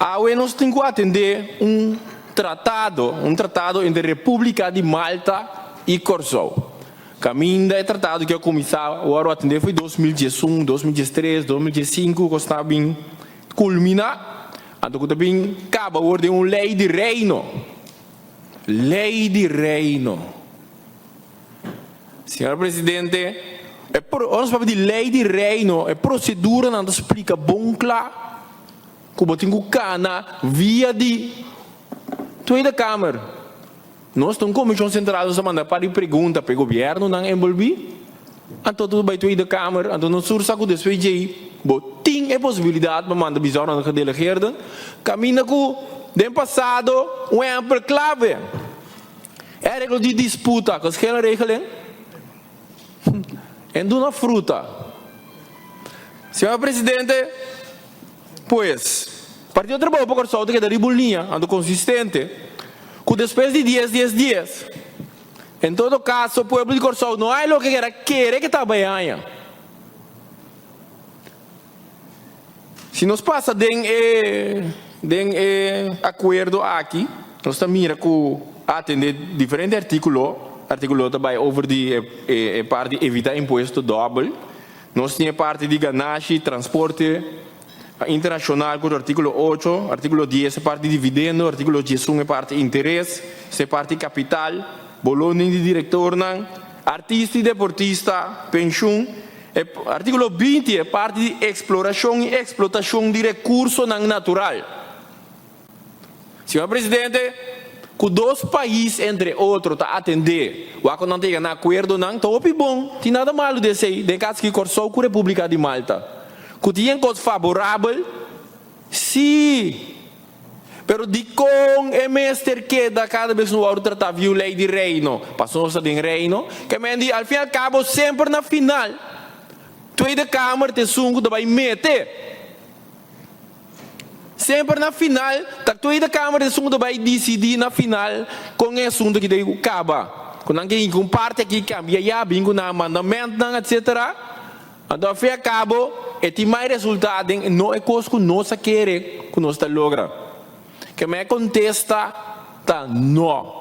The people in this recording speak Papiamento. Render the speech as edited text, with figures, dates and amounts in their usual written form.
Awe nos tin ku atendé un tratado, un tratado entre Repúblika di Malta i Kòrsou. Kaminda e tratado ke a kuminsá wòrdu atendé foi 2011, 2013, 2015 ku sta bin kulminá, anto ku ta bin kaba awor den un lei di Reino. Lei di Reino. Señor Presidente, e ora nos papia di lei di Reino, e proseduranan ta splika bon kla ku bo tin ku kana via di Tweede Kamer. Nos ta un komishon sentral, nos a manda par di pregunta pa e gobièrnunan enbolbí, anto tur bai Tweede Kamer, anto nos tur sa ku despues djei bo tin e posibilidat pa manda bijzondere gedelegeerden, kaminda ku den pasado un ehèmpel klave. E areglo di disputa, geschillenregeling, en duna fruta. Señor Presidente, pues, Partido Trabou pa Kòrsou ta keda riba un liña, anto konsistente, ku despues di dies, dies, dies, en todo kaso pueblo di Kòrsou no hay loke keda kere ke ta bai haña. Si nos pasa den e den e akuerdo aki, nos ta mira ku a atende diferente artíkulo. Artíkulo ta bai over di e e parti evita impuesto dòbel. Nos tin e parti di ganashi, transporte internashonal ku ta artíkulo ocho, artíkulo dies e parti dividendo, artíkulo diesun e parti interes, e parti kapital, boloning di direktornan, artista i deportista, penshun. E artíkulo 20 e parti di eksplorashon i eksplotashon di rekursonan natural. Señor Presidente, ku dos pais entre otro ta atendé wak ku nan ta yega na akuerdonan ta hopi bon, tin nada malu di esei, den kas aki Kòrsou ku Repúblika di Malta. Ku tin en kos faborabel, sí. Pero dikon e mester keda kada bes no wòrdu tratá via un lei di Reino? Pasobra nos ta den Reino. Ke men di al fin al kabo semper na final Tweede Kamer ta esun ku ta bai mete. Semper na final ta Tweede Kamer ta esun ku ta bai disidí na final kon e asuntu aki ta kaba. Ku nan ke hinka un parti aki kambia ya bin ku nan amandamentnan etsetera. Anto a fin a kabo e tin mai resultá den no e kos ku nos a kere ku nos ta logra. Ke mi a kontesta ta no.